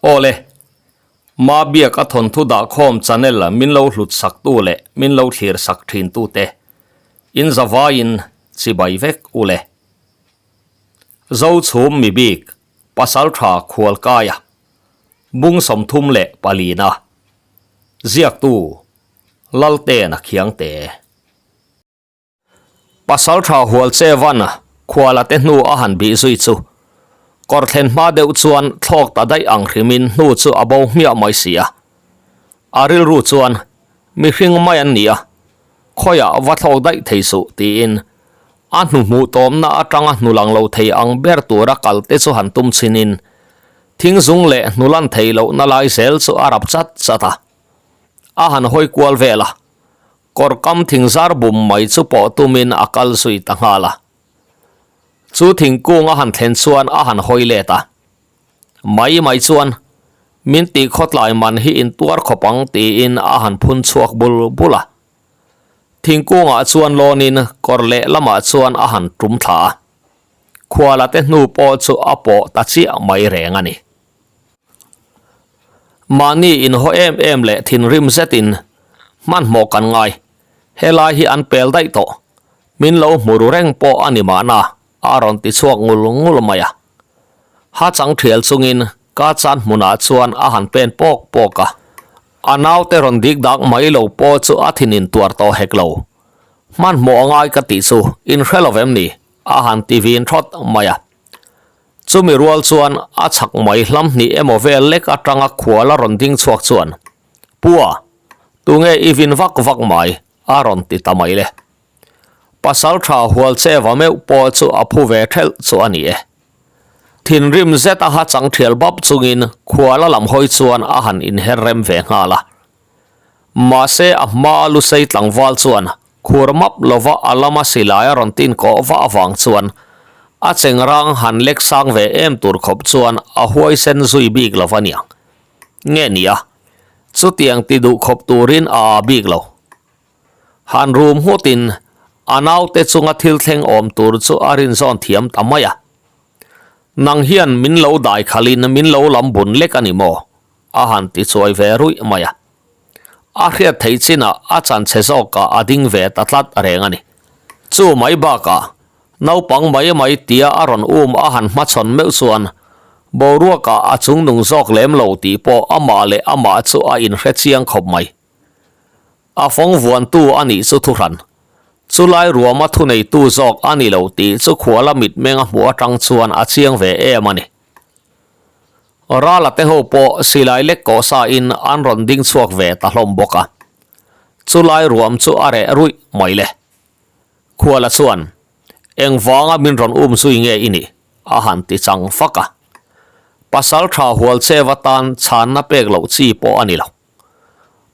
Awle, Mabiak a thawnthu dahkhawm channel min lo hlut sak tu leh min lo thlir sak thin tu te, in zavaiin chibai vek ule. Zochhum mibik Pasaltha Khualkaia, Bung 34-na, Ziaktu Laltena Khiangte. Pasalṭha hual che van khuala te hnu a han bih zui chu kawr thlen hma deuh chuan thlawk ta daih ang hrimin hnu chu a bo hmiah mai si a. A rilru chuan mihring mai an ni a, khawiah va thlawk daih thei suh tiin a hnu hmuh tawmna atanga hnu lang lo thei ang ber tura kal te chu han tum chhinin thing zung leh hnu lan thei lohna lai zel chu a rap chat chat a. A han hawi kual vel a. Kawr kam thing zar bum mai chu pawh tumin a kal zui ta nghal a. Chu thingkung a han thlen chuan a han hawi let a. Mai mai chuan, Min tih khawtlai man hi in tuar khawp ang tiin a han phun chhuak bul bul a. Thingkungah chuan lawnin kawr leh lamah chuan a han tum thla a. Khuala te hnu pawh chu a pawh ta chiah mai reng a ni. Mahni inhaw em em leh thinrim zetin hmanhmawh kan ngai. Helai hi an pel daih tawh. Min lo hmu ru reng pawh a ni mahna, a rawn ti chhuak ngul ngul mai a. Ha chang thial chungin ka chan hmunah chuan a han pen pawk pawk a. A naute rawn dik dak mai lo pawh chu a thin intuar tawh hek lo. Hmanhmawh a ngai ka tih chu inhre lo vem ni? a han ti vin thawt mai a. Chumi rual chuan a chhak mai hlam hnih emaw vel lek atanga khual a rawn ding chhuak chuan, Pua, tunge i vin vak vak mai? a rawn ti ta mai le. Pasal tha hual che va meuh pawh chu a phu ve thelh chu a ni e. Thinrim zet a ha chang thial bap chungin khual a lam hawi chuan a han inher rem ve nghal a. Mahse a hma a lusei tlangval chuan khur map lova a lama silai a rawn tin kawh va avang chuan a chengrang han lek sang ve em tur khawp chuan a huaisen zui bik lo va niang. Nge nia, chutiang ti duh khawp turin a aa bik lo. Han rum nghutin a naute chunga thil thleng awm tur chu a rinzawn thiam ta mai a. Nang hian min lo dai khalin min lo lam bun lek a ni maw? A han ti chuai ve ruih mai a. A hriat theih chinah a chanchhe zawkah a ding ve ta tlat reng a ni. Chu mai bakah naupang mai mai tia a rawn um a han hmachhawn meuh chuan boruakah a chungnung zawk lem lo tih pawh amah leh amah chu a inhre chiang khawp mai. A fawng vuantu a nih chu thuhran. Chulai ruama thuneitu zawk a ni lo tih chu khuala mitmeng a hmuh atang chuan a chiang ve em a ni. Rala te ho pawh silai lek kawh sa in an rawn ding chhuak ve ta hlawm bawk a. Chulai ruam chu a reh ruih mai le. Khuala chuan, Engvanga min rawn um zui nge i nih? a han ti chang fak a. Pasal tha hual che va tan chhanna pek loh chi pawh a ni lo.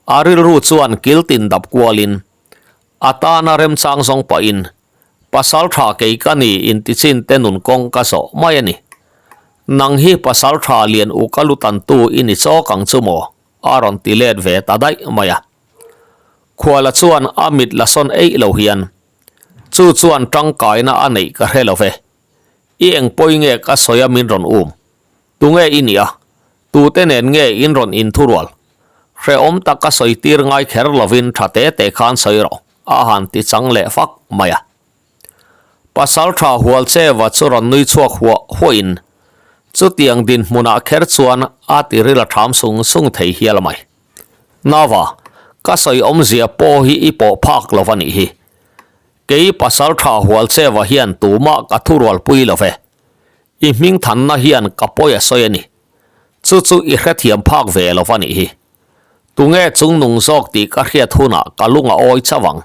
A rilru chuan kil tin dap kualin, a tana remchang zawng pahin, Pasal tha kei ka ni intichin te nun kawng ka zawh mai a ni. Nang hi pasal tha lian u ka lu tantu i ni chawk ang chu maw? a rawn ti let ve ta daih mai a. Khuala chuan a mit la sawn eih lo hian, Chu chuan tangkaina a neih ka hre lo ve. I eng pawi nge ka sawi a min rawn um? Tunge i nia? Tute nen nge in rawn inthurual? Hrehawm tak ka sawi tir ngai kher lovin tha te te khan sawi rawh, a han ti chang leh fak mai a. Pasal tha hual che va chu rawn nui chhuak huah huahin chutiang dinhmunah kher chuan a ti ril a tham sung sung thei hial mai. Nava, ka sawi awmzia pawh hi i pawh phak lo va nih hi. Kei pasal tha hual che va hian tumah ka thurualpui lo ve. I hming thanna hian ka pawi a sawi a ni. Chu chu i hrethiam phak ve lo va nih hi. Tunge chungnung zawk tih ka hriat hunah ka lung a awi chauh ang.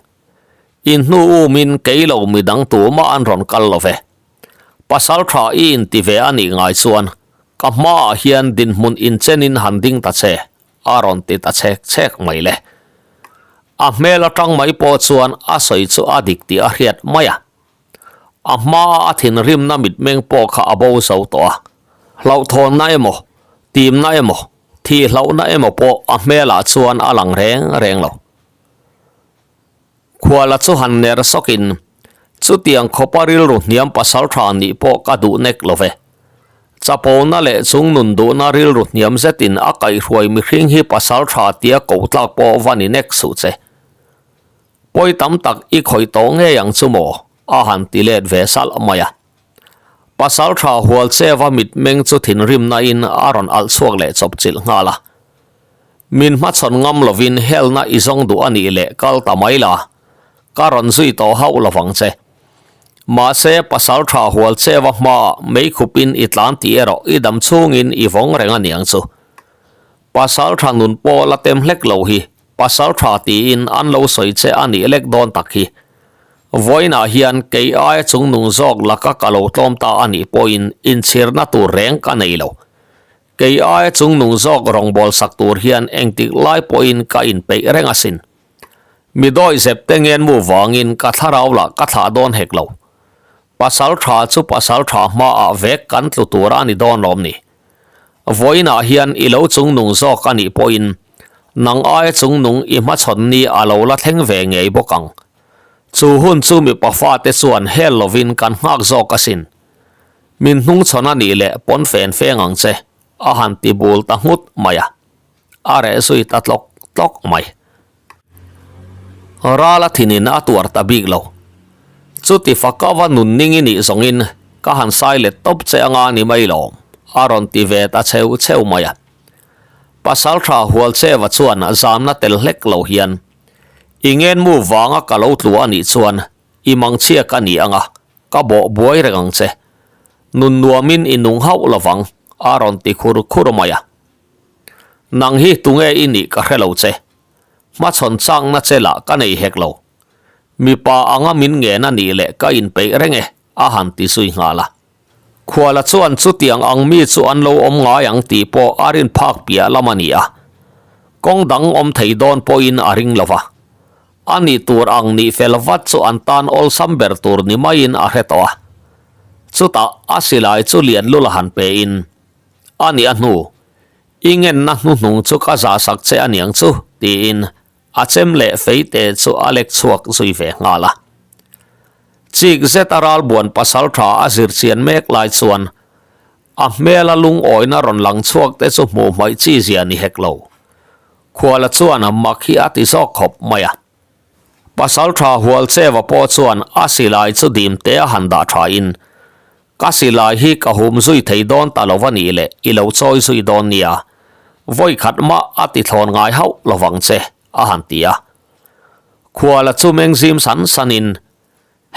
In hnu umin kei lo midang tumah an rawn kal lo ve. Pasal tha i inti ve a nih ngai chuan ka hmaah hian dinhmun inchenin han ding ta che, a rawn ti ta chhek chhek mai le. A hmel atang mai pawh chuan a sawi chu a dik tih a hriat mai a. A hmaa a thinrimna mitmeng pawh kha a bo zo tawh a, hlauhthawnna emaw, timna emaw, thihlohna emaw pawh a hmelah chuan a lang reng reng lo. Khuala chu han ner sawkin, Chutiang khawpa rilru hniam pasal tha nih pawh ka duh nek lo ve. Chapona leh chungnun duhna rilru hniam zetin a kaihhruai mihring hi pasal tha tia koh tlak pawh va ni nek suh che. Pawi tam tak i khawih tawh ngei ang chu maw? a han ti let ve salh mai a. Pasal tha hual cheva mitmeng chu thinrimna in a rawn alh chhuak leh chawp chilh nghal a. Min hmachhawn ngam lovin helna i zawng duh a nih leh kal ta mai la, ka rawn zui tawh hauh lovang che. Mahse, pasal tha hual cheva hmaah meikhupin i tlan tih erawh i dam chhungin i vawng reng a niang chu. Pasal tha nun pawh la tem hlek lo hi pasal tha tiin an lo sawi che a nih lek dawn tak hi. Vawiinah hian kei aia chungnung zawk laka ka lo tlawm ta a nih pawhin inchhirna tur reng ka nei lo. Kei aia chungnung zawk rawngbâwl sak tur hian engtik lai pawhin ka inpeih reng asin. Mi dawi zep te ngen mu vangin ka thlarau lah ka thlah dawn hek lo. Pasal tha chu pasal tha hmaah vek kan tlu tur a ni dawn lawm ni. Vawiinah hian i lo chungnung zawk a nih pawhin nang aia chungnung i hmachhawn ni a lo la thleng ve ngei bawk ang. Chu hun chu mipa fate chuan hel lovin kan nghak zawk asin. Min hnungchhawn a nih leh pawn fen feng ang che, a han ti bul ta nghut mai a. A reh zui ta tlawk tlawk mai. Ral a thinin a tuar ta bik lo. Chuti fakava nun ning i nih zawngin ka han sai let tawp che anga ni mai lawm, a rawn ti ve ta cheu cheu mai a. Pasaltha Hualcheva chuan zamna tel hlek lo hian, I ngenmu vanga ka lo tlu a nih chuan i mangchhia ka ni anga, ka bawh buai reng ang che. Nun nuamin i nung hauh lovang, a rawn ti khur khur mai a. Nang hi tunge i nih ka hre lo che. Hmachhawn chakna che lah ka nei hek lo. Mipa anga min ngen a nih leh ka inpeih reng e, a han ti zui nghal a. Khuala chuan chutiang ang mi chu an lo awm ngai ang tih pawh a rin phak piah lam a ni a. Kawng dang awm thei dawn pawhin a ring lo va. A nih tur ang nih fel vat chu an tan awlsam ber tur ni maiin a hre tawh a. Chutah a silai chu lian lul a han pein, A nih a hnu, i ngenna hnuhnung chu ka zahsak che a niang chu, tiin a chem leh feite chu a lek chhuak zui ve nghal a. Chik zet a ralbuan pasal tha a zir chian mek lai chuan a hmela lungawina rawn lang chhuak te chu hmuh hmaih chi zia ni hek lo. Khuala chuan mak hi a ti zawk khawp mai a. Pasal tha Hualcheva pawh chuan a silai chu dim te a han dah tha in, Ka silai hi ka hum zui thei dawn ta lo va nih leh i lo chawi zui dawn nia, vawi khat mah a ti thlawn ngai hauh lovang che, a han ti a. Khuala chu meng zim san san in,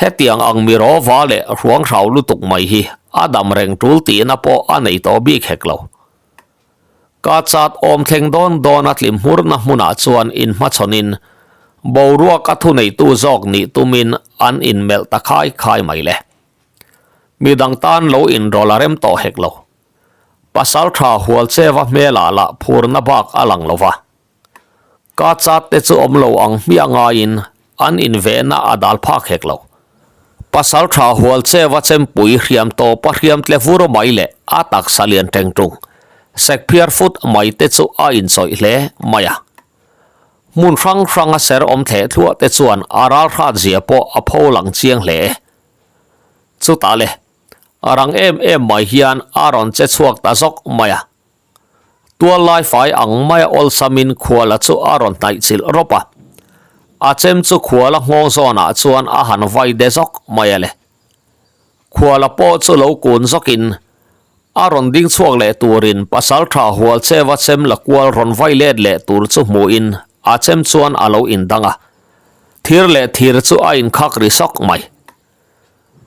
Hetiang ang mi rawva leh hruang hrau lutuk mai hi a dam reng tul tihna pawh a nei tawh bik hek lo. Ka chat awm thleng dawn dawn a tlim hmurna hmunah chuan inhmachhawnin boruak a thuneitu zawk nih tumin an inmelh ta khai khai mai le. Midang tan lo inrawlh a rem tawh hek lo. Pasal tha Hualcheva hmelah lah phurna bak a lang lo va. Ka chat te chu awm lo ang hmiah ngaiin an invehna a dal phak hek lo. Pasal tha Hualcheva chempui hriam tawpa hriam tle vur mai leh a taksa lian teng tung sek phiar fut mai te chu a inchawih hle mai a. Hmun hrang hranga ser awm thleh thluah te chuan a ral hrat zia pawh a pho lang chiang hle. Chutah le, a rang em em mai hian a rawn che chhuak ta zawk mai a. Tual lai fai ang maia awlsamin khuala chu a rawn hnaih chilh rawp a. A chem chu khuala nghawng zawnah chuan a han vai de zawk mai a le. Khuala pawh chu lo kun zawkin a rawn ding chhuak leh turin pasaltha Hualcheva chem la kual rawn vai let leh tur chu hmuhin a chem chuan a lo indang a. Thir leh thir chu a inkhak ri sawk mai.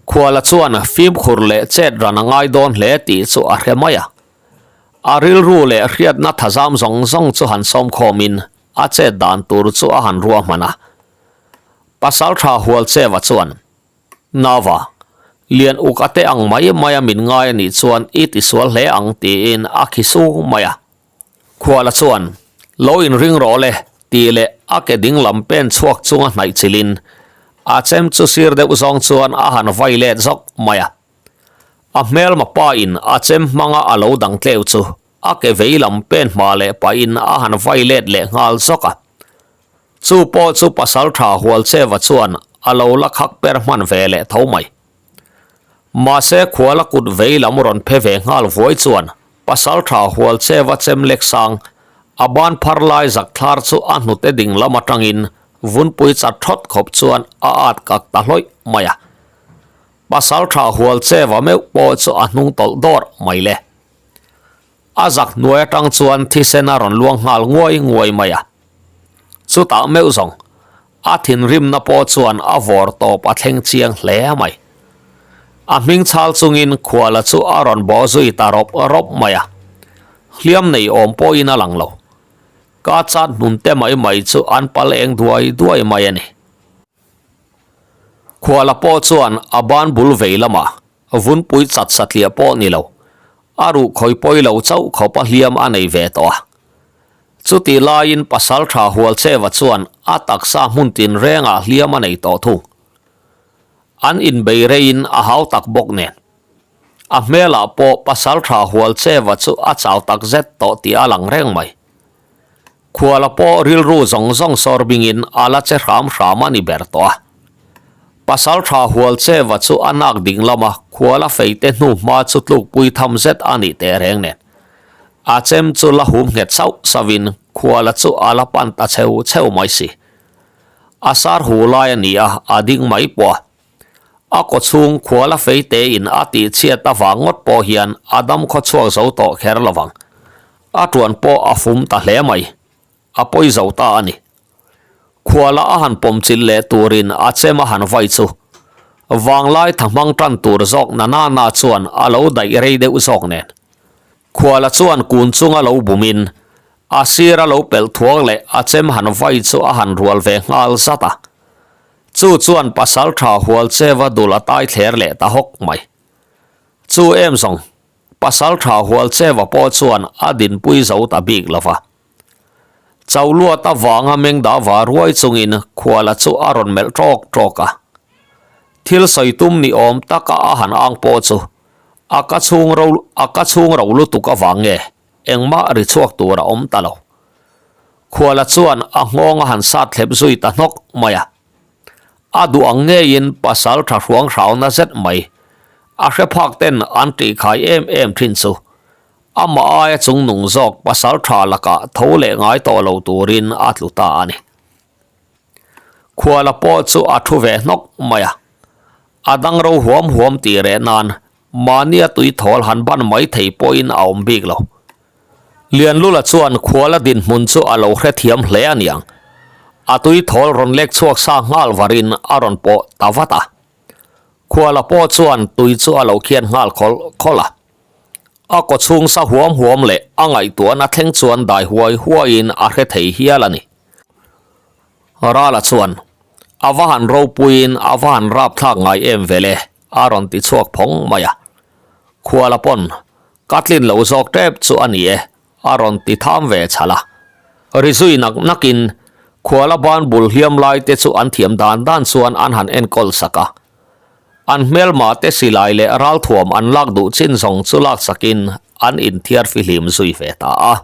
Khuala chuan fimkhur leh chet ran a ngai dawn hle tih chu a hre mai a. A rilru leh hriatna thazam zawng zawng chu han sawmkhawmin a chet dan tur chu a han ruahman a. Pasaltha Hualcheva chuan, Nava, lian uk a te ang mai mai a min ngai a nih chuan i tisual hle ang tiin a khi sung mai a. Khuala chuan, Lo inring rawh le, tih leh a ke ding lam pen chhuak chunga hnaih chilhin a chem chu sir deuh zawng chuan a han vai let zawk mai a. A hmelma pa in a chem hmanga a lo dang tleu chu a ke vei lam pen hma leh pahin a han vai let leh nghal zawk a. Chu pawh chu Pasaltha Hualcheva chuan a lo la khak per hman ve leh tho mai. Mahse khuala kut vei lam rawn phe ve nghal vuai chuan Pasaltha hual cheva chem lek sang a ban phar lai zak thlar chu a hnute ding lam atangin vunpui chat thawt khawp chuan a at kak ta hlawih mai a. Pasaltha hual cheva meuh pawh chu a hnung tawlh dawr mai le. A zak hnuai atang chuan thisen a rawn luang nghal nguai nguai mai a. Chutah meuh zawng, a thinrimna pawh chuan a vawr tawp a thleng chiang hle mai. A hming chhal chungin khuala chu a rawn bawh zui ta rawp rawp mai a. Hliam nei awm pawhin a lang lo. Ka chat hnun te mai mai chu an pal eng duai duai mai a ni. Khuala pawh chuan a ban bul vei lamah Vunpui chat satliah pawh ni lo, a ruh khawi pawi lo chauh khawp a hliam a nei ve tawh a. Chutih laiin Pasaltha Hualcheva chuan a taksa hmun tinrengah hliam a nei tawh thung. An inbei reiin a hau tak bawk nen. A hmelah pawh Pasaltha Hualcheva chu a chau tak zet tawh tih a lang reng mai. Khuala pawh rilru zawng zawng sawr bingin a la che hram hram a ni ber tawh a. Pasaltha Hualcheva chu a nak ding lama khuala feite hnu hma chu tlukpui tham zet a nih teh reng nen. A chem chu la hum nghet sauh sauhin khuala chu a la pan ta cheu cheu mai si. A sar hu lai a ni a, a ding mai pawh a. A kawchhung khuala feite in a tihchhiat avang ngawt pawh hian a dam khawchhuak zo tawh kher lovang. A tuan pawh a fum ta hle mai. A pawi zo ta a ni. Khuala a han pawm chilh leh turin a chem a han vai chu. Vanglai tha hmang tan tur zawk na na na chuan a lo daih rei deuh zawk nen. Khuala chuan kun chunga lo bumin a sir a lo pelh thuak leh a chem han vai chu a han rual ve nghal zat a. Chu chuan pasaltha Hualcheva dul a tai thler leh ta hawk mai. Chu em zawng. Pasal tha Hualcheva pawh chuan a dinpui zo ta bik lo va. Choluat avanga mengda va ruai chungin khuala chu a rawn melh tawk tawk a. Thil sawi tum ni awm taka a han ang pawh chu a ka chhung ro a ka chhung ro lutuk avang nge engmah ri chhuak tur a awm ta lo. Khuala chuan a nghawng a han sat thlep zui ta hnawk mai a. A duh ang ngeiin pasal tha hruang hrauna zet mai a hre phak ten an tihkhai em em thin chu amah aia chungnung zawk pasal tha lakah tho leh ngai tawh lo turin a tlu ta a ni. Khuala pawh chu a thu ve hnawk mai a, a dang ro huam huam tih reh nan Mahnia tui thawl han ban mai thei pawhin a awm bik lo. Lianlula chuan khuala dinhmun chu a lo hrethiam hle a niang. A tui thawl rawn lek chhuak sa nghal varin a rawn pawh ta vat a. Khuala pawh chuan tui chu a lo khian nghal khawlh khawlh a. A kawchhung sa huam huam leh a ngaihtuahna thleng chuan dai huai huaiin a hre thei hial a ni. Rala chuan, A va han ropuiin a va han rapthlak ngai em vele A rawn ti chhuak phawng mai a. Khuala pawn, Ka tlin lo zawk tep chu a ni e, a rawn ti tham ve chhal a. Ri zui nak nakin Khuala ban bul hliam lai te chu an thiam dan dan chuan an han enkawl sak a. An hmelma te silai leh ralthuam an lak duh chin zawng chu lak sakin an inthiar fihlim zui ve ta a.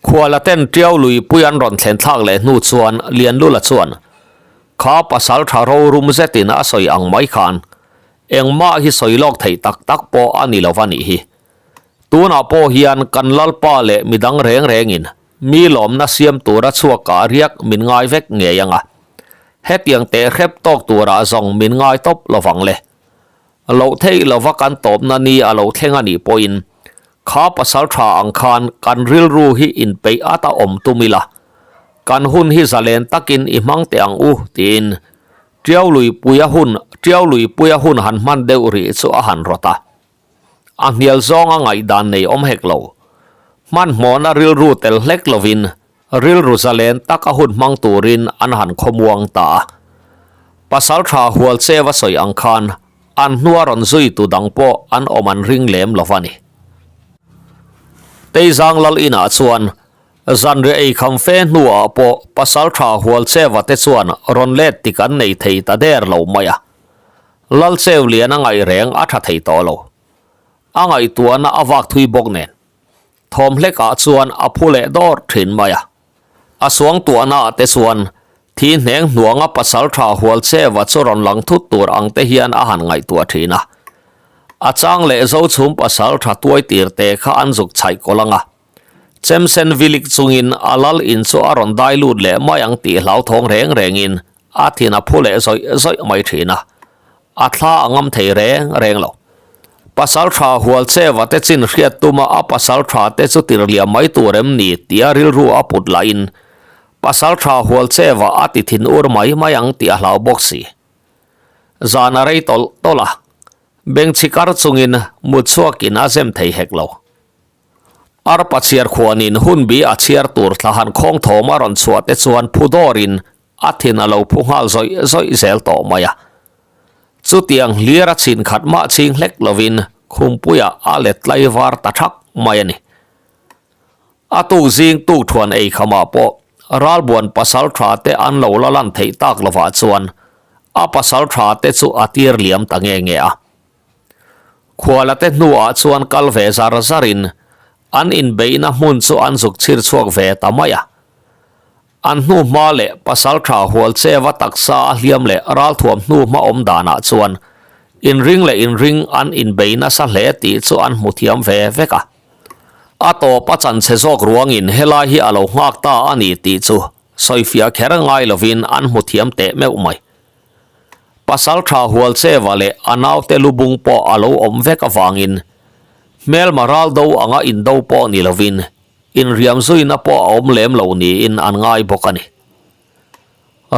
Khuala ten Tiau luipui an rawn thlen thlak leh hnu chuan Lianlula chuan, Kha pasal tha rorum zetin a sawi ang mai khan engmah hi sawi lawk theih tak tak pawh a ni lo va nih hi. Tunah pawh hian kan Lalpa leh midang reng rengin mi lawmna siam tura chhuak kah riak min ngai vek ngei ang a. Hetiang teh hrep tawk turah zawng min ngai tawp lovang le. Loh theih lova kan tawpna ni a lo thleng a nih pawhin kha pasal tha ang khan kan rilru hi inpeih at a awm tum ila, kan hun hi zalen takin i hmang teh ang u tiin Tiau Luipuia hun Tiau Luipuia hun han hman deuh rih chu a han rawt a. A hnial zawnga ngaihdan nei awm hek lo. Hmanhmawhna rilru tel hlek lovin Rilru zalen taka hun hmang turin an han khawmuang ta a. Pasaltha Hualcheva sawi ang khan an hnua rawn zui tu dang pawh an awm an ring lem lo va ni. Teizang lal inah chuan zanriah ei kham fe hnuah pawh Pasaltha Hualcheva te chuan rawn let tik an nei thei ta der lo mai a. Lalcheu lian a ngaih reng a tha thei tawh lo. A ngaihtuahna a vak thui bawk nen. Thawm hlekah chuan a phu leh dawr thin mai a. A suangtuahnaah te chuan Thi hneng hnuanga pasaltha Hualcheva chu rawn lang thut tur ang te hian a han ngaihtuah thin a. A chang leh Zochhum pasaltha tuai tir te kha an zuk chhaih kawlh ang a. Chemsen vilik chungin a lal in chu a rawn dai lut leh mai ang tih hlauthawng reng rengin a thin a phu leh zawih zawih mai thin a. A thla a ngam thei reng reng lo. Pasaltha Hualcheva te chin hriat tuma a pasaltha te chu tirhliam mai tur em ni tia rilru a put lahin Pasaltha Hualcheva a ti thin ur mai mai ang tih a hlau bawk si. Zan a rei tawlh tawlh a, bengchhi kar chungin mut chhuakin a zem thei hek lo. Arpa chhiar khuanin hunbi a chhiar tur thla han khawng thawm a rawn chhuah te chuan phu dawrin a thin a lo phu nghal zawih zawih zel tawh mai a. Chutiang hlir a chhin khat mah chhing hlek lovin khumpuiah a let tlai var ta thak mai a ni. A tuk zing tuk thuan ei khamah pawh ralbuan pasal tha te an lo la lan theih tak lovah chuan a pasal tha te chu a tir liam ta nge nge a. Khuala te hnuah chuan kal ve zar zarin an inbeihna hmun chu an zuk chhir chhuak ve ta mai a. An hnu hma leh pasaltha Hualcheva taksa a hliam leh ralthuam hnu hma awm danah chuan inring leh inring an inbei nasa hle tih chu an hmu thiam ve vek a. A tawp a chanchhe zawk ruangin helai hi a lo nghak ta a ni tih chu sawifiah kher ngai lovin an hmu thiam teh meuh mai. Pasaltha Hualcheva leh a naute lubung pawh a lo awm vek avangin hmelma raldo anga indo pawh ni lovin Inriam zuina pawh a awm lem lo niin an ngai bawk a ni.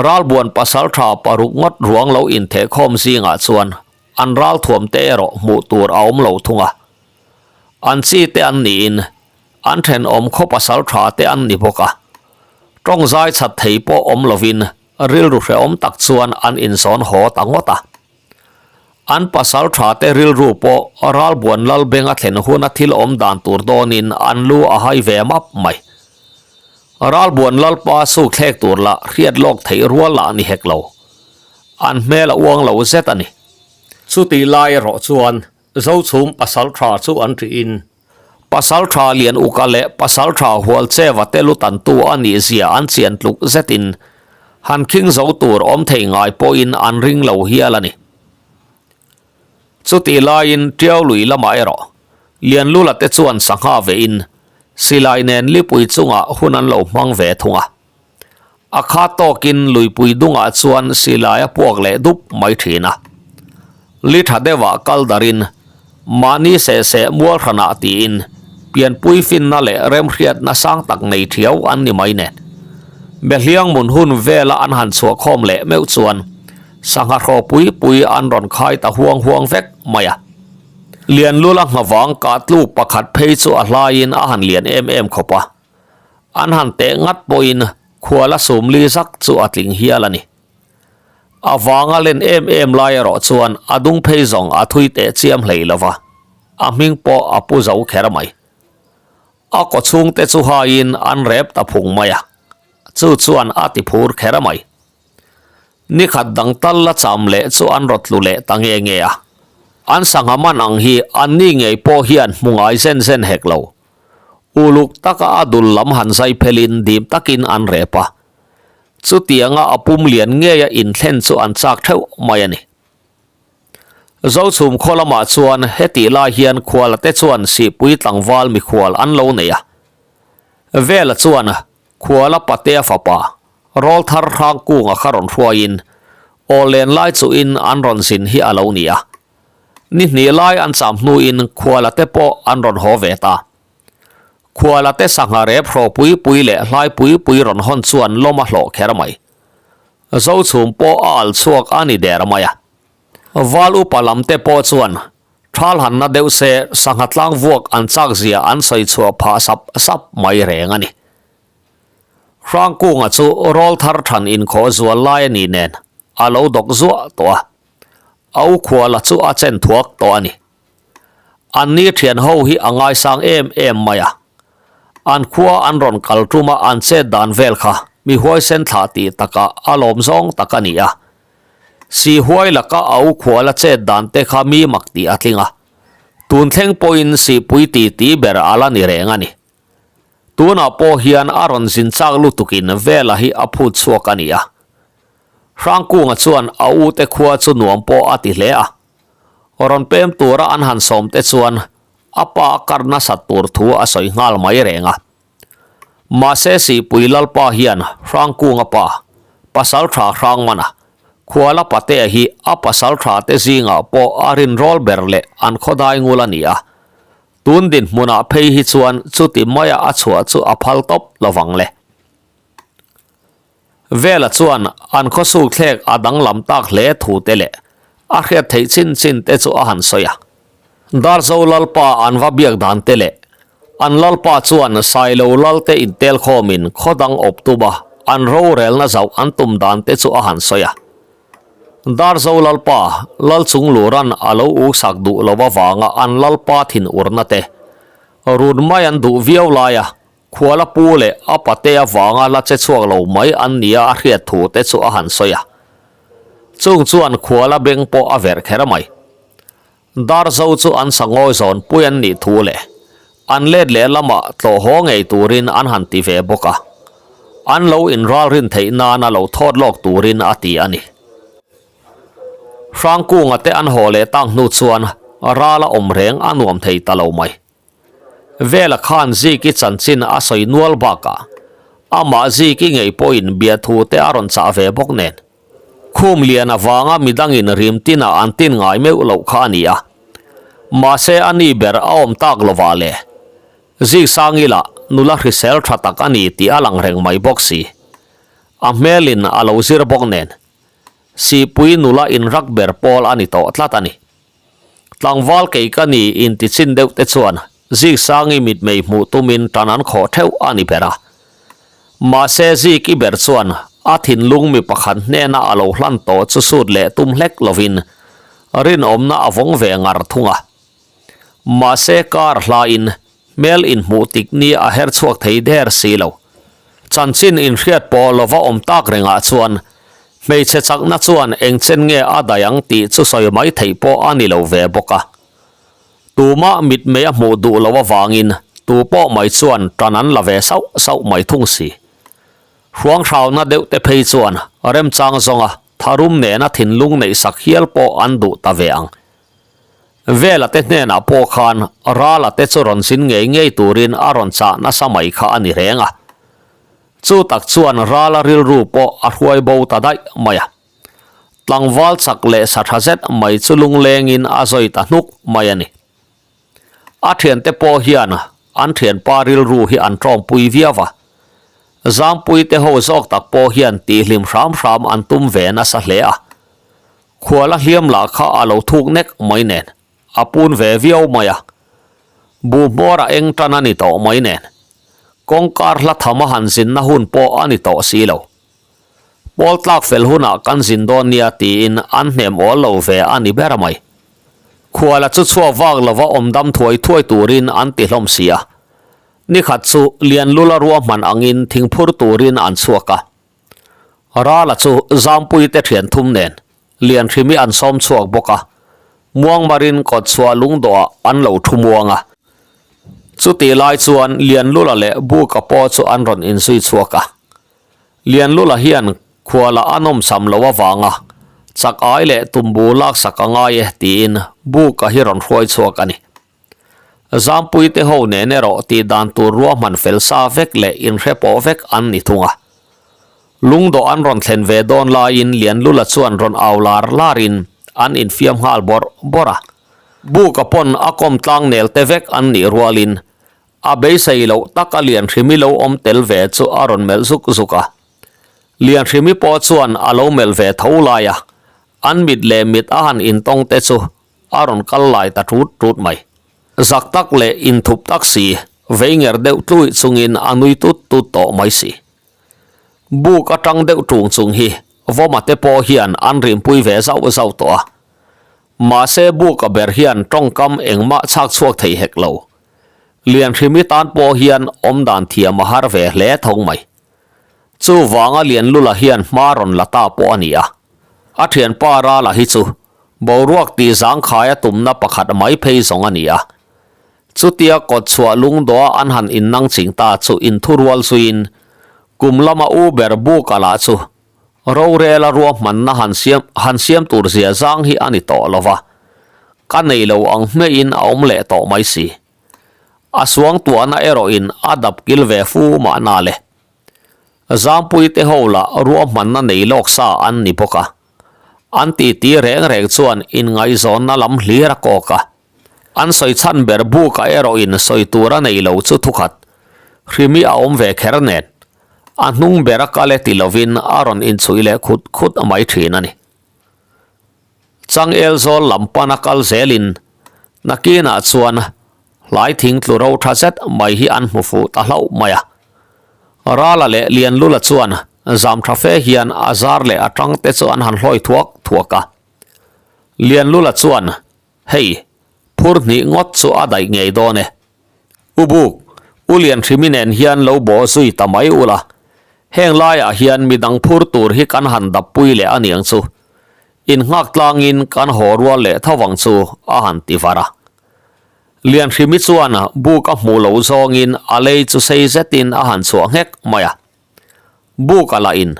Ralbuan pasaltha paruk ngawt ruang lo inthehkhawm zingah chuan an ralthuam te erawh hmuh tur a awm lo thung a. An chi te an niin an thenawm khaw pasaltha te an ni bawk a. Tawng zai chat thei pawh awm lovin rilru hrehawm tak chuan an inzawn haw ta ngawt a. An pasal tha te rilru pawh ralbuan lal beng a thlen huna thil awm dan tur dawnin an lu a hai ve map mai. Ralbuan lalpa suk thlek tur lah hriat lawk theih rual lah ni hek lo. An hmel a uang lo zet a ni. Chutih lai erawh chuan Zochhum pasal tha chu an ṭihin Pasal tha Lian Uka leh Pasal tha Hualcheva te lu tantu a nih zia an chian tluk zetin han khing zo tur awm thei ngai pawhin an ring lo hial a ni. Chutih laiin Tiau lui lamah erawh Lian Lula te chuan sangha vein silai nen lipui chungah hun an lo hmang ve thung a. A kha tawkin luipui dungah chuan silai a puak leh dup mai thin a. Li tha deuhah kal darin mahni seh seh mual hranah tiin pianpui finna leh remhriatna sang tak nei thiau an ni mai nen. Behliang mun hun vela an han chhuah khawm leh meuh chuan sangha hraw pui pui an rawn khai ta huang huang vek mai a. Lianlula nghavang kah tluk pakhat phei chu a hlaiin a han lian em em khawp a. An han teh ngat pawhin khuala sumli zak chu a tling hial a ni. A vanga len em em lai erawh chuan a dung phei zawng a thui teh chiam hlei lo va, a hming pawh a pu zo kher mai. A kaw chhungte chu haiin an rep ta phung mai a, chu chuan a ti phur kher mai. Ni khat dang tal la cham leh chu an rawt tlu leh ta nge nge a. An sangha man ang hi an ni ngei pawh hian hmu ngai zen zen hek lo. Uluk taka a dul lam han zai phelin dim takin an rep a. Chutianga a pum lian ngeia inthlen chu an chak theuh mai a ni. Zochhum khaw lamah chuan hetih lai hian khualate chuan sihpui tlangval mikhual an lo nei a. Vela chuan khuala patea fapa rawlthar Hrangkunga kha rawn hruaiin aw len lai chuhin an rawn zin hi a lo ni a. Ni hnih lai an cham hnuin khuala te pawh an rawn haw ve ta. Khuala te sangha rep hraw pui pui leh hlai pui pui rawn hawn chuan lawm a hlawh kher mai. Zochhum pawh a al chhuak a ni der mai a. Val upa lam te pawh chuan thal han na deuh se sangha tlang vuak an chak zia an sawi chhuah phah sap sap mai reng a ni. Hrangkunga chu rawlthar than inkhawh zual lai a ni nen a lo dawk zuah tawh a. A u khuala chu a chen thuak tawh a ni. An ni thian ho hi a ngaisang em em mai a. An khua an rawn kal tuma an chet dan vel kha mi huaisen thlah tih takah a lawm zawng tak a ni a. Si huai laka a u khuala chet dan te kha mi mak tih a tling a. Tun thleng pawhin sihpui ti ti ber a la ni reng a ni. Tunah pawh hian a rawn zin chak lutukin Vela hi a phut chhuak a ni a. Hrangkunga chuan a ute khua chu nuam pawh a ti hle a. Rawn pem tura an han sawm te chuan a pa a kar nasat tur thu a sawi nghal mai reng a. Mahse Sihpui Lalpa hian Hrangkunga pa, Pasaltha Hrangmana, Khuala Patea hi a pasaltha te zingah pawh a rinrawl ber leh an khawdai ngul a ni a. Tun dinhmunah phei hi chuan chuti maia a chhuah chu a phal tawp lovang le. Vela chuan an khawsuk thlek a danglam tak hle thu te leh a hriat theih chin chin te chu a han sawi a. Darzo Lalpa an va biak dan te leh an Lalpa chuan Sailo Lal te intel khawmin khaw dang awp tum a an rorelna zauh an tum dan te chu a han sawi a. Darzo Lalpa Lal Chungluran a lo uksak duh lo avanga an Lalpa thinurna te run mai an duh viau lai a Khuala pu leh a pate avanga la che chhuak lo mai an nia a hriat thu te chu a han sawi a. Chung chuan khuala beng pawh a verh kher mai. Darzo chu an sangawi zawn pui an nih thu leh an let leh lamah tlawh haw ngei turin an han ti ve bawk a. An lo inralrin theih nana lo thawt lawk turin a ti a ni. Hrangkunga te an haw leh tak hnu chuan rala awm reng a nuam thei ta lo mai. Vela khan Ziki chanchin a sawi nual bakah amah Ziki ngei pawhin biathu te a rawn chah ve bawk nen. Khum lian avanga midangin rim tinah an tin ngai meuh loh kha a ni a. Mahse a ni ber a awm tak lovah le. Zik Sangila nula hrisel tha tak a ni tih a lang reng mai bawk si. A hmelin a lo zir bawk nen. Sihpui nula inrak ber pawl a ni tawh tlat a ni. Tlangval kei ka ni inti chin deuh te chuan Ziksangi mitmei hmuh tumin tan an khawh theuh a ni ber a. Mahse Zik i ber chuan a thinlung mi pakhat hnena a lo hlan tawh chu sut leh tum hlek lovin rinawmna a vawng ve ngar thung a. Mahse kar hlain hmel inhmuh tik ni a her chhuak thei der si lo. Chanchin inhriat pawh lova awm tak rengah chuan hmeichhe chakna chuan eng chen nge a daih ang tih chu sawi mai theih pawh a ni lo ve bawk a. Tumah mitmei a hmuh duh loh avangin tu pawh mai chuan tan an la ve sauh sauh mai thung si. Hruanghrauna deuh te phei chuan remchang zawnga tharum nena thinlung neih sak hial pawh an duh ta ve ang. Vela te hnenah pawh khan Rala te chu rawn zin ngei ngei turin a rawn chah nasa mai kha a ni reng a. Chu tak chuan Rala rilru pawh a hruai bo ta daih mai a. Tlangval chak leh sa tha zet mai chu lunglengin a zawi ta hnuk mai a ni. A thiante pawh hian an thianpa rilru hi an tawngpui viau a. Zangpui te ho zawk tak pawh hian tihhlim hram hram an tum ve nasa hle a. Khuala hliam lah kha a lo thuk nek mai nen, a pun ve viau mai a. Bu hmawr a eng tan a ni tawh mai nen, kawngkar hla tham a han zinna hun pawh a ni tawh si lo. Pawl tlak fel hunah kan zin dawn nia tiin an hnem awl lo ve a ni ber mai. Khuala chu chhuak vak lova awm dam thuai thuai turin an ti hlawm si a. Nikhat chu Lianlula ruahman angin thingphur turin an chhuak a. Rala chu Zampuii te thian thum nen Lianhrimi an sawm chhuak bawk a, Muangmarin kawtchhuah lungdawhah an lo thu muang a. Chutih lai chuan Lianlula leh Buka pawh chu an rawn inzui chhuak a. Lianlula hian khuala a nawmsam lo avanga chak ai leh tumbu laksak a ngai e tiin Buka hi rawn hruai chhuak a ni. Zampui te ho nen erawh tih dan tur ruahman fel sa vek leh inhre pawh vek an ni thung a. Lungdawh an rawn thlen ve dawn laiin Lianlula chuan rawn au lar larin an infiam nghal bawrh bawrh a. Buka pawn a kawm tlang nel te vek an nih rualin a beisei loh tak a Lianhrimi lo awm tel ve chu a rawn melh zuk zuk a. Lianhrimi pawh chuan a lo melh ve tho lai a, an mit leh mit a han intawng te chu a rawn kal lai ta ṭut ṭut mai. Zak tak leh inthup tak si, vei nger deuh tluih chungin a nui tut tut tawh mai si. Buk aṭang deuh ṭung chung hi Vawma te pawh hian an rinpui ve zauh zauh tawh a. Mahse buka ber hian ṭawngkam engmah chhak chhuak thei hek lo. Lianhrimi tan pawh hian awmdan thiam a har ve hle thawng mai. Chuvanga Lianlula hian hma rawn la ta pawh a ni a. A ṭhianpa Rala hi chu Boruak tih zangkhai a tumna pakhat mai phei zawng a ni a. Chutia kawtchhuah lungdawha an han innang ching ta chu inthurual zuiin kum lama u ber Buka lah chu Rorela ruahmanna han siam han siam tur zia zang hi a ni tawh lo va, ka nei lo ang hmeiin a awm leh tawh mai si. A suangtuahna erawhin a dap kil ve fu mahna le. Zampuite ho lah ruahmanna nei lawk sa an ni bawk a, an titi reng reng chuan inngaihzawnna lam hlir a kawk a. An sawi chhan ber bukah erawhin sawi tur a nei lo chu thukhat hrimi a awm ve kher nen, a hnung ber a kal e ti lovin a rawn inchhuih leh khut khut mai thin a ni. Changel zawl lam pana kal zelin nakinah chuan hlai thing tlu ro tha zet mai hi an hmu fuh ta hlauh mai a. Rala leh Lianlula chuan zam tha fe hian a zar leh a tang te chu an han hlawi thuak thuak a. Lianlula chuan Hei, phur hnih ngawt chu a daih ngei dawn e. U Buk, U Lianhrimi nen hian lo bawh zui ta mai ula, heng laiah hian midang phur tur hi kan han dappui leh a niang chu. Innghak tlangin kan haw rual leh tho vang chu a han ti var a. Lianhrimi chuan Buk a hmuh loh zawngin a lei chu sei zetin a han chhuah nghek mai a. Buk a lah in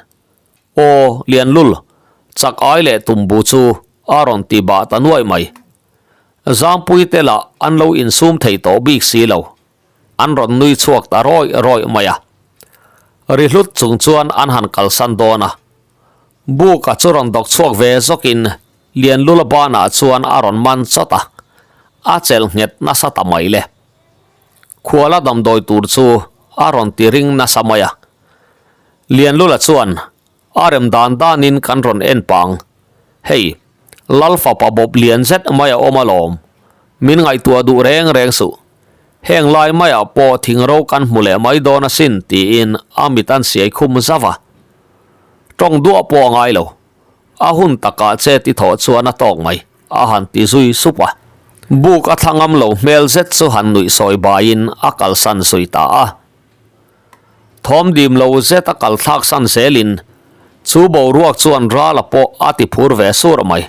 Aw, Lianlul, chak ai leh tumbu chu a rawn ti bah ta nuaih mai. Zampui te lah an lo insum thei tawh bik si lo. An rawn nui chhuak ta rawih rawih mai a. Ri hlut chung chuan an han kalsan dawn a. Buka chu rawn dawk chhuak ve zawkin Lianlula banah chuan a rawn man chawt a, a chelh nghet nasa ta mai le. Khuala damdawi tur chu a rawn ti ring nasa mai a. Lianlula chuan, A rem dan danin kan rawn en pang. Hei, Lal fapa bawp lian zet mai a awm alawm. Min ngaihtuah duh reng reng suh. Heng lai maiah pawh thingro kan hmu leh mai dawn asin tiin a mit an siai khum zauh a. Tawng duah pawh a ngai lo. A hun takah che ti thawh chuan a tawk mai, a han ti zui sup a. Buk a thla ngam lo hmel zet chu han nuih sawi baiin a kalsan zui ta a. Thawm dim lo zet a kal thlak san zelin chu boruak chuan Rala pawh a ti phur ve sur mai.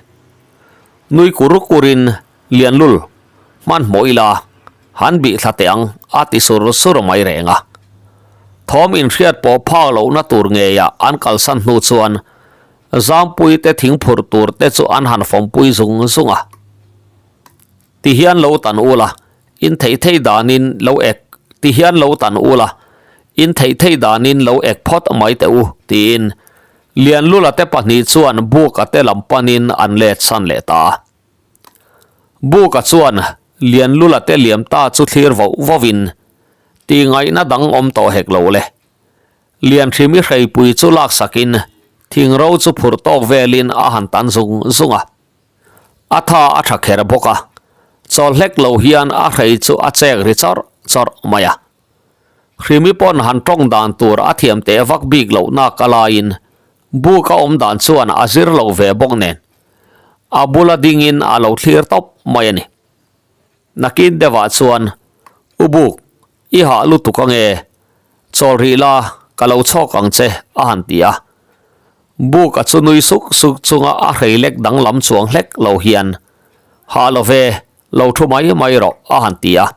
Nui kur kurin Lianlul, hmanhmawh ila, han bih thla teh ang a ti sur sur mai reng a. Thawm inhriat pawh phak lohna tur ngeiah an kalsan hnu chuan Zampui te thingphurh tur te chu an han fawmpui zung zung a. Ti hian lo tan ula, in theih theih danin lo ek ti hian lo tan ula, in theih theih danin lo ek phawt mai teh u, tiin Lianlula te pahnih chuan Buka te lam panin an let san leh ta a. Buka chuan Lianlula te liam ta chu thlir voh vohin, Ti ngaihna dang awm tawh hek lo le. Lianhrimi hreipui chu laksakin thingro chu phurh tawk velin a han tan zung zung a. A tha a tha kher bawk a, chawl hlek lo hian a hrei chu a chek ri chawrh chawrh mai a. Hrimi pawn han tawng dan tur a thiam teh vak bik loh nak a laiin buk a awm dan chuan a zir lo ve bawk nen a bula dingin a lo thlir tawp mai a ni. Nakin deuhah chuan U Buk, i hah lutuk ange, chawl rih la, ka lo chhawk ang che a han ti a. Buka chu nui suk suk chunga a hrei lek danglam chuang hlek lo hian, Hah lo ve, lo thu mai mai rawh a han ti a.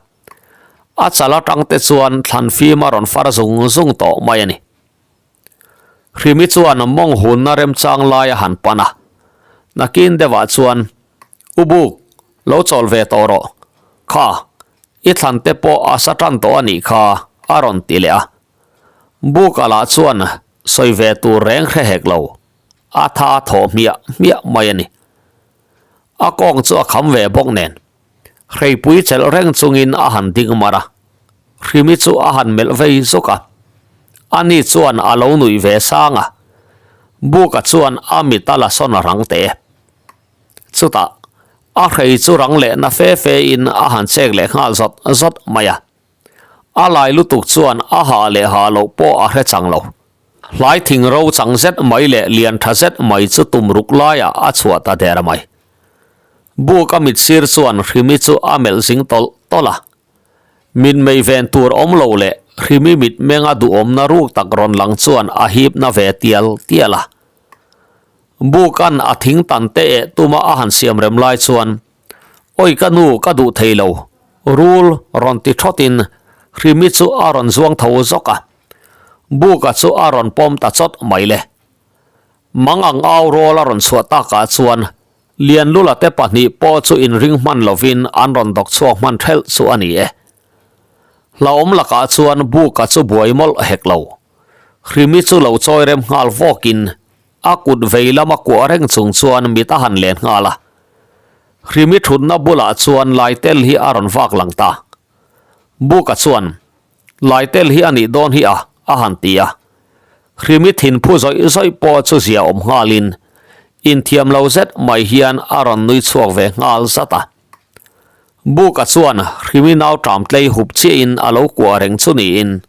A chal atang te chuan thlan fim a rawn far zung zung tawh mai a ni. Hrimi chuan mawng hunna remchang lai a han pan a. Nakin deuhah chuan, U Buk, lo chawl ve tawh rawh. Kha, i thlan te pawh a sa tan tawh a nih kha a rawn ti leh a. Buka lah chuan sawi ve tur reng hre hek lo, a tha thawh hmiah hmiah mai a ni. A kawng chu a kham ve bawk nen, hreipui chelh reng chungin a han ding mar a, Hrimi chu a han melh vei zuk a, ani chuan a lo nuih ve sang a, Buka chuan a mit a la sawn rang teh e. Chutah, a hrei chu rang leh na fe fe in a han chek leh nghal zawt zawt mai a. A lai lutuk chuan a hah leh hah loh pawh a hre chang lo. Hlai thing ro chang zet mai leh lian tha zet mai chu tum ruk laiah a chhuah ta der mai. Buk a mit sir chuan Hrimi chu a melh zing tawlh tawlh a. Mitmei ven tur awm lo leh Hrimi mitmenga duhawmna ruk tak rawn lang chuan a hipna ve tial tial a. Bukan a thing tan te eh tuma a han siam rem lai chuan Awi ka nu ka duh thei lo, rul rawn ti thawtin Hrimi chu a rawn zuang tho zawk a, Buka chu a rawn pawm ta chawt mai le. Mang ang au rawl a rawn chhuah takah chuan Lianlula te pahnih pawh chu inring hman lovin an rawn dawk chhuak hman thelh chu a ni e. Hlauhawm lakah chuan Buka chu buai mawlh hek lo. Hrimi chu lo chawi rem nghal vawkin a kut vei lama kuah reng chung chuan mit a han len nghal a. Hrimi thutna bulah chuan Laitel hi a rawn vak lang ta. Buka chuan, Laitel hi a nih dawn hi a, a han ti a. Hrimi thinphu zawih zawih pawh chu zia awm nghalin inthiam lo zet mai hian a rawn nui chhuak ve nghal zat a. Buka chuan Hrimi nau ṭam tlei hup chiahin a lo kuah reng chu niin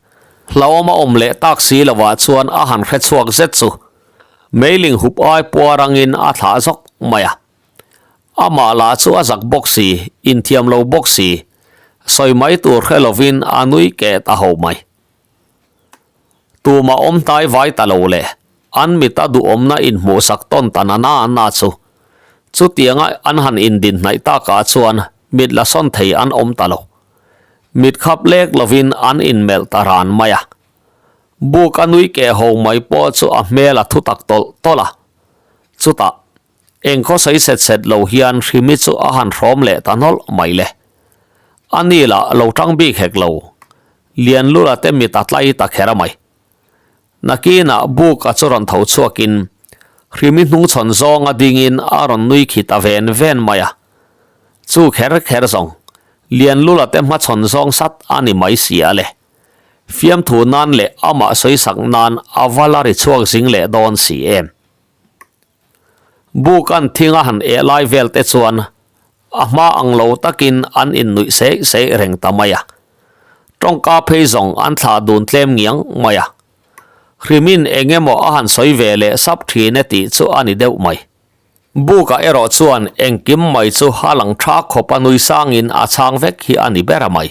hlauhawm a awm leh tak si lovah chuan a han hre chhuak zet chu meiling hup ai puar angin a thlah zawk mai a. Amah lah chu a zak bawk si, inthiam lo bawk si, sawi mai tur hre lovin a nui keh ta ho mai. Tumah awm hnai vai ta lo le, an mita duhawmna inhmuhsak tawn ta na na na chu. Chutianga an han indin hnaih takah chuan mit la sawn thei an awm ta lo. Mit khap lek lovin an inmelh ta ran mai a. Buk a nui keh ho mai pawh chu a hmel a thutak tawlh tawlh a. Chutah. Engkhaw sawi set set lo hian Hrimi chu a han hrawm leh ta nawlh mai le. A ni lah lo tang bik hek lo. Lianlula te mit a tlai ta kher a mai. Nakinah buk a chu rawn tho chhuakin Hrimi hnungchhawn zawng a dingin a rawn nui khi ta ven ven mai a. Chu kher kher zawng Lianlula te hmachhawn zawng sat a ni mai si a le. Fiamthu nan leh amah sawisak nan a va la ri chhuak zing leh dawn si em. Buk an thing a han eh lai vel te chuan a hma ang lo takin an innuih seih seih reng ta mai a. Tawngka phei zawng an thlah dun tlem ngiang mai a. Hrimin eng emaw a han sawi ve leh sap thin e tih chu a ni deuh mai. Bukah erawh chuan engkim mai chu a lang tha khawp a nui sangin a chhang vek hi a ni ber a mai.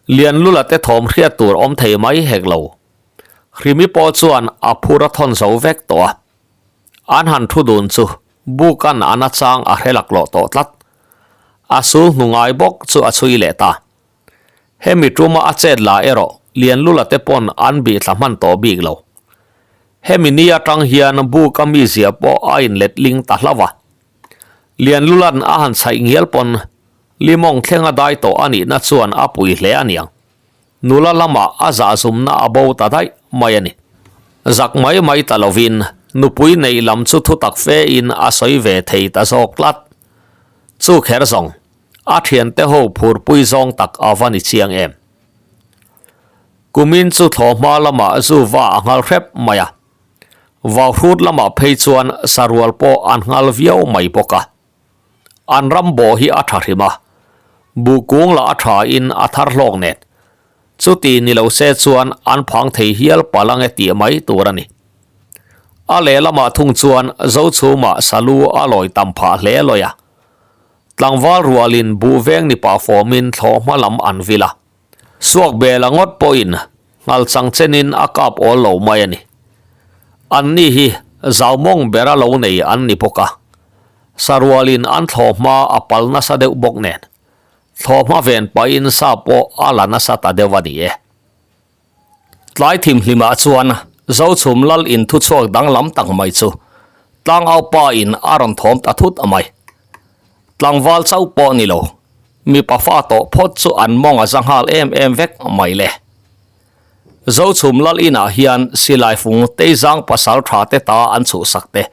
Lianlula te thawm hriat tur awm thei mai hek lo. Hrimi pawh chuan a phur a thawn zo vek tawh a. An han thu dun chu Bukan a nachang a hre laklawh tawh tlat. A sul hnu ngai bawk chu a chhui leh ta. Hemi tuma a chet la erawh Lianlula te pawn an bih thla hman tawh bik lo. Hemi ni atang hian Buka mizia pawh a inletling ta hlauh a. Lianlula'n a han chhaih ngial pawn Limawng thleng a dai tawh a nihna chuan a pui hle a niang. Nula lamah a zahzumna a bo ta daih mai a ni. Zak mai mai ta lovin nupui neih lam chu thutak fein a sawi ve thei ta zawk tlat. Chu kher zawng, a thiante ho phurpui zawng tak a va ni chiang em. Kumin chu thlawhhma lamah zu va a nghal hrep mai a. Vauhrut lamah phei chuan sarual pawh an nghal viau mai bawk a. An ram bawh hi a tha hrim a, buh kung lah a tha in a thar hlawk nen. Chuti ni lo se chuan an phang thei hial palh ange tih mai tur a ni. A lehlamah thung chuan Zochhumah salu a lawi tam phah hle lawi a. Tlangval rualin buh veng ni pah fawmin thlawhhma lam an vil a. Suak bela ngawt pawhin nghal chang chenin a kap awl lo mai a ni. Anni hi zau mawng bera lo nei an ni bawk a, sarualin an thlawhhma a pal nasa deuh bawk nen, thlawhhma ven pahin sa pawh a la nasa ta deuh a ni e. Tlai thimhlimah chuan Zochhum lal in thuchhuak danglam tak mai chu Tlangaupa in a rawn thawm ta thut mai. Tlangval chauh pawh ni lo, mipa fa tawh phawt chu an mawng a za nghal em em vek mai le. Zochhum lal inah hian silai fung Teizang pasal tha te ta an chhuhsak te,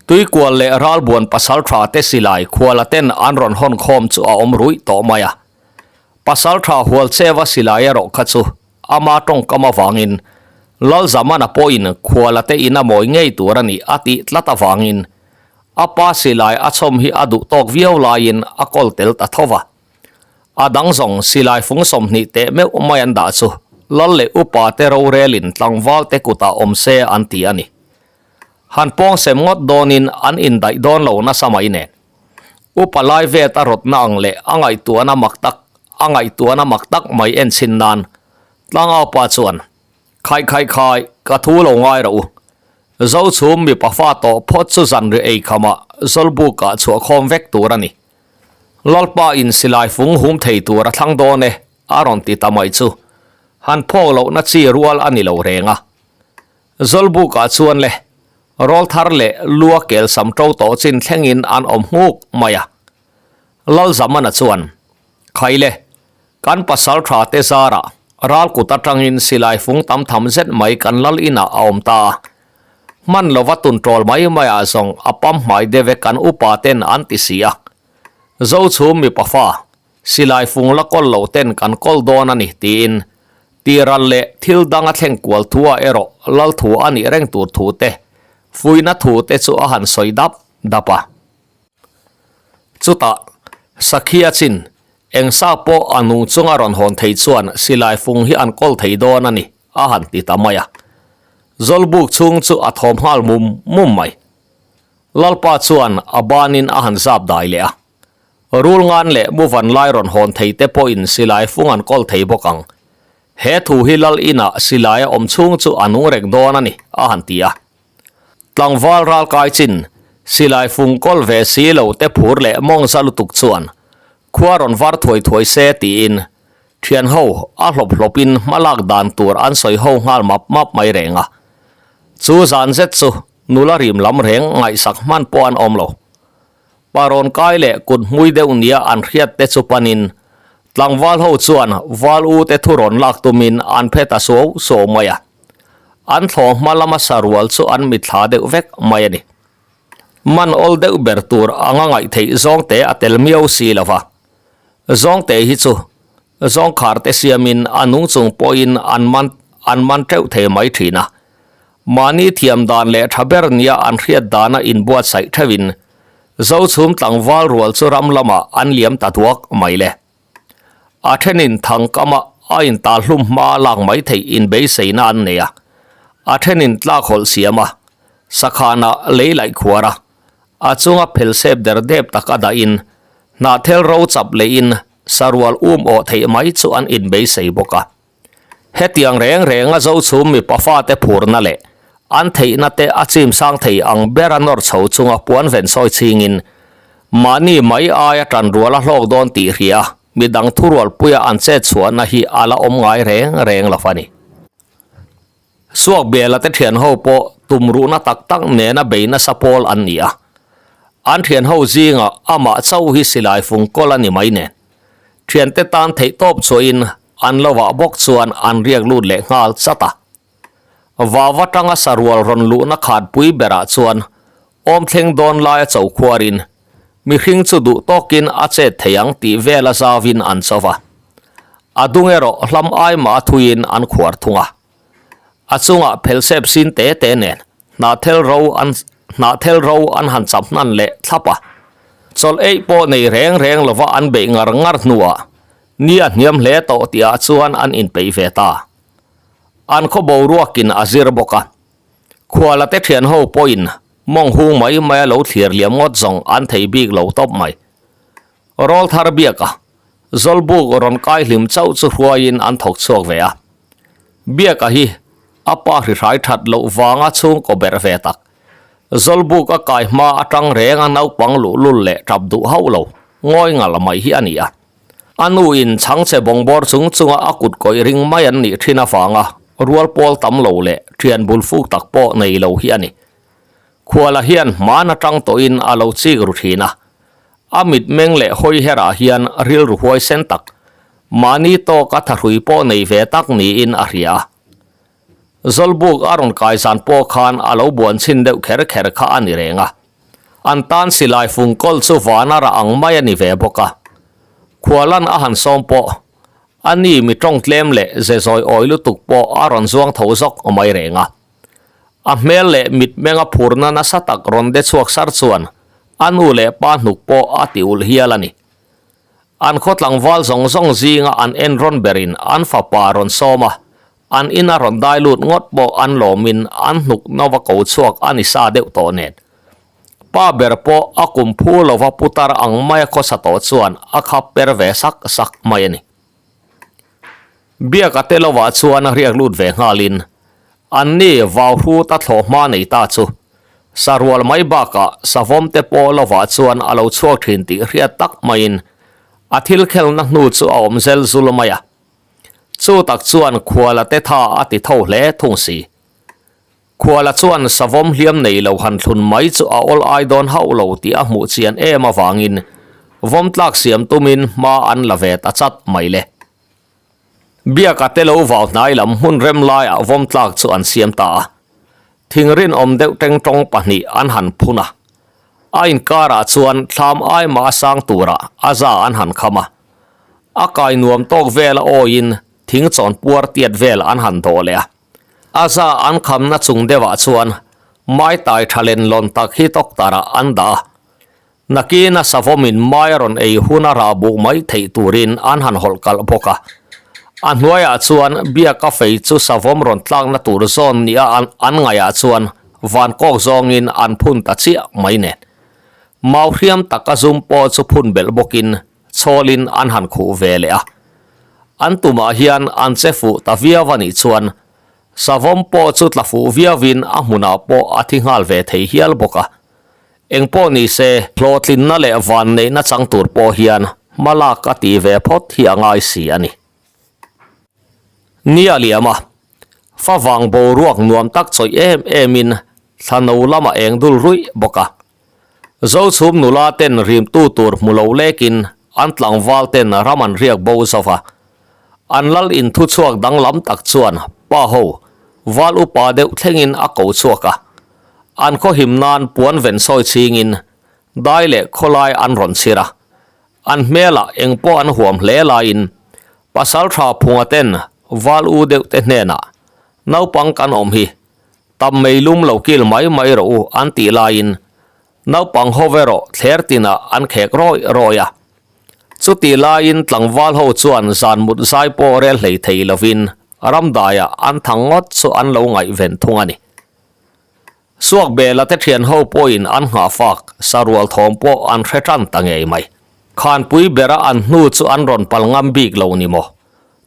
Tuikual leh Ralbuan pasal tha te silai khuala ten an rawn hawn khawm chu a awm ruih tawh mai a. Pasal tha Hualcheva silai erawh kha chu ama tawngkam avangin Lalzamana pawhin khuala te ina mawi ngei tur a nih a tih tlat avangin A pa silai a chhawm hi a duh tawk viau laiin a kawl tel ta tho va. A dang zawng silai fung 20 teh meuh mai an dah chu lal leh upa te rorelin tlangval te kutah awm se an ti a ni. Han pawng sem ngawt dawnin an indaih dawn lo nasa mai nen. Upa lai vet a rawtna ang leh a ngaihtuahna mak tak a ngaihtuahna mak tak mai enchhin nan tlangaupa chuan Khai khai khai, ka thu lo ngai rawh u. Zochhum mipa fa tawh phawt chu zanri ei khamah Zawlbukah chhuah khawm vek tur a ni. Lalpa in silai fung hum thei tur a thlang dawn e, a rawn ti ta mai chu. Han phawk lohna chi rual a ni lo reng a. Zawlbukah chuan le, Rawlthar leh lua kel sam ṭo tawh chin thlengin an awm nghuk mai a. Lalzamana chuan, Khaile, kan pasal ṭha te zarah ral kut aṭangin silai fung tam tham zet mai kan lal inah a awm ta a. Hman lova tun ṭawl mai maiah zawng a pam hmai deuh e kan upa ten an ti si a. Zochhum mipa fa, silai fung la kawl lo ten kan kawl dawn a ni tiin Tiral leh thil dang a thleng kual thu ah erawh lal thu a nih reng tur thu te, fuihna thu te chu a han sawi dap dap a. Chutah, Sakhia chin, eng sa pawh a nung chunga rawn hawn thei chuan silai fung hi an kawl thei dawn a ni, a han ti ta mai a. Zawlbuk chhung chu a thawm nghal mum mum mai. Lalpa chuan a banin a han zap dai leh a. Rul ngan leh muvan lai rawn hawn thei te pawhin silai fung an kawl thei bawk ang. He thu hi lal inah silai a awm chhung chu a nung reng dawn a ni, a han ti a. Tlangval ral kai chin, silai fung kawl ve si lo te phur leh mawng za lutuk chuan khua rawn var thuai thuai se tiin thian ho a hlawp hlawpin hma lak dan tur an sawi ho nghal map map mai reng a. Chu zan zet chu nula rim lam reng ngaihsak hman pawh an awm lo. Parawn kai leh kut hmui deuh nia an hriat te chu panin tlangval ho chuan val u te thu rawn lak tumin an phe ta suau suau mai a. An thlawh hma lama sarual chu an mitthla deuh vek mai a ni. Man awl deuh ber tur anga ngaih theih zawngte a tel miau si lo va. Zawngte hi chu zawngkhar te siamin a nung chung pawhin an man an man teuh thei mai thin a. Mahni thiam dan leh tha ber nia an hriat dana inbuatsaih theuhin Zochhum tlangval rual chu ram lamah an liam ta duak mai le. A thenin thangkama a intalhlum hma lak mai theih inbeiseina an nei a, a thenin tlak hawlh siam a, sakhanah lei laih khuar a, a chunga phelsep der dep tak a dahin hnahthel ro chap leihin sarual um awh theih mai chu an inbeisei bawk a. Hetiang reng renga Zochhum mipa fate phurna leh an theihna te a chim sang thei ang bera nawr chho chunga puan ven sawi chingin mahni mai aia tanrual a hlawk dawn tih hria midang thurualpuia an chet chhuahna hi a la awm ngai reng reng lo a ni. Suakbela te thianho pawh tumruhna tak tak nena bei nasa pawl an ni a, an thianho zingah amah chauh hi silai fung kawl a ni mai nen thiante tan theihtawp chhuahin An lo ah bawk chuan an riak lut leh nghal chat a. Vau atanga sarual rawn luhna khat pui berah chuan awm thleng dawn laia cho khuarin mihring chu duh tawkin a chet thei ang tih vela zauvin an cho va. A dung erawh hlam ai mah a thuiin an khuar thung a. A chungah phelsep sin te te nen hnahthel ro an hnahthel ro an han chap hnan leh thlap a. Chawlh eih pawh nei reng reng lova an beih ngar ngar hnuah Ni a hniam hle tawh tihah chuan an inpeih ve ta. An khaw boruakin a zir bawk a. Khuala te thian ho pawhin mawng hung mai mai a lo thlir liam ngawt zawng an thei bik lo tawp mai. Rawlthar biaka Zawlbuk rawn kai hlim chauh chu hruaiin an thawk chhuak ve a. Biaka hi a pa hrihrai that loh vanga chhungkaw berh ve tak. Zawlbuk a kai hma atang renga naupang luhlul leh tap duh hauh lo ngawi ngal mai hi a ni a. A nu in chhangchhe bawngbawr chung chunga a kut kawih ring mai an nih thin avanga rual pawl tam lo leh thian bul fuk tak pawh nei lo hi a ni. Khuala hian hman atang tawhin a lo chik ru thin a, a mitmeng leh hawi herah hian rilru huaisen tak, mahni tawka thahrui pawh nei ve tak niin a hria a. Zawlbuk a rawn kai zan pawh khan a lo buan chhin deuh kher kher kha a ni reng a. An tan silai fung kawl chu vana rah ang mai a ni ve bawk a. Khualan a han sawm pawh, a ni mi tawng tlem leh ze zawi awi lutuk pawh a rawn zuang tho zawk mai reng a. A hmel leh mitmenga phurna nasa tak rawn de chhuak sar chuan a nu leh pa hnuk pawh a ti ulh hial a ni. An khaw tlangval zawng zawng zinga an en rawn berin an fapa rawn sawm a, an ina rawn dai lut ngawt pawh an lawmin an hnuk nova ko chhuak a ni sa deuh tawh nen. Pa ber pawh a kum phu lova putar ang maia khawsa tawh chuan a khap per ve sak sak mai a ni. Biaka te lovah chuan a riak lut ve nghalin Anni vau hrut a thlawh hma nei ta chu sarual mai bakah savawm te pawh lovah chuan a lo chhuak thin tih hriat tak maiin a thil khelna hnu chu a awm zel zul mai a. Chu tak chuan khuala te tha a ti tho hle thung si. Khuala chuan savawm hliam nei lo han thlun mai chu a awl ai dawn hauh lo tih a hmuh chian em avangin vawm tlak siam tumin hma an la ve ta chat mai le. Biaka te lo vau hnai lam hmun rem laiah vawm tlak chu an siam ta a. Thing rinawm deuh tengtawng pahnih an han phun a. A inkarah chuan thlam ai mah a sang turah a za an han kham a. A kai nuam tawk vel a awiin thing chawn puar tiat vel an han dawh leh a. A za an khamna chung deuhah chuan mai tai tha len lawn tak hi tawktarah an dah a. Nakina savawmin mai a rawn ei hun a rah buh mai theih turin an han hawlh kalh bawk a. A hnuaiah chuan biaka fei chu savawm rawn tlakna tur zawn nia an ngaihah chuan van kawk zawngin an phun ta chiah mai nen. Mau hriam taka zum pawh chu phun belh bawkin chhawlin an han khuh ve leh a. An tumah hian an che fuh ta viau a nih chuan savawm pawh chu tla fuh viauin a hmunah pawh a thi nghal ve thei hial bawk a. Eng pawh ni se, hlawhtlinna leh vanneihna chang tur pawh hian hma lak a tih ve phawt hi a ngai si a ni. Ni a liam a, favang boruak nuam tak chawih em emin thla no lamah eng dul ruih bawk a. Zochhum nula ten rimtu tur hmu lo lekin an tlangval ten ram an riak bo zo va. An lal in thu chhuak danglam tak chuan pa ho val upa deuh thlengin a ko chhuak a. An khaw him nan puan ven sawi chingin dai leh khawlai an rawn chhir a. An hmelah eng pawh an huam hle laiin pasaltha phunga ten val u deuh te hnenah naupang kan awm hi Tam mei lum lo kil mai mai rawh u an tih laiin naupang ho erawh thler tinah an khek rawih rawih a. Chutih laiin tlangval ho chuan zan mut zai pawh rel hlei thei lovin ramdaiah an thang ngawt chu an lo ngaihven thung a ni. Suakbela te thian ho pawhin an nghahfak sarual thawm pawh an hre tan ta ngei mai. Khanpui bera an hnu chu an rawn pal ngam bik lo ni maw?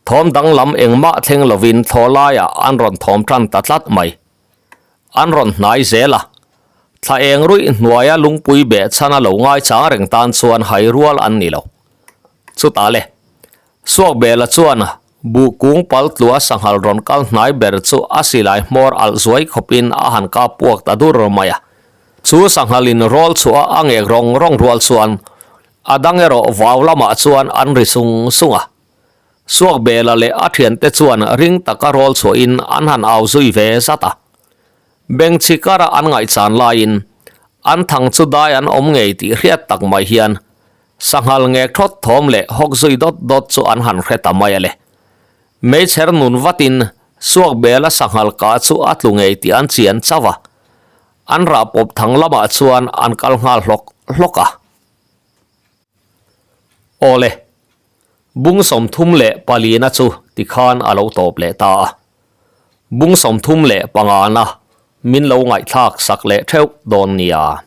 Thawm danglam engmah thleng lovin thlawhlaiah an rawn thawm tan ta tlat mai. An rawn hnai zel a. Thla eng ruih hnuaia lungpui beh chhan a lo ngaichang reng tan chuan hai rual an ni lo. Chutah le, Suakbela chuan buh kung pal tlua sanghal rawn kal hnai ber chu a silai hmawr alh zuai khawpin a han kap puak ta dur mai a. Chu sanghalin rawl chhuah a ngek rawng rawng rual chuan a dang erawh vau lamah chuan an ri sung sung a. Suakbela leh a thiante chuan ring taka rawl chhuahin an han au zui ve zat a. Bengchhi kara an ngaihchan laiin an thang chu dai an awm ngei tih hriat tak mai hian sanghal ngek thawt thawm leh hawk zui dawt dawt chu an han hre ta mai a le. Meichher nun vatin Suakbela sanghal kah chu a tlu ngei tih an chian chauh a, an rah pawp thang lamah chuan an kal nghal hlawk hlawk a. Awle. Bung 34na chu tikhan a lo tawp leh ta a. Bung 35na min lo ngaihthlak sak leh theuh dawn nia.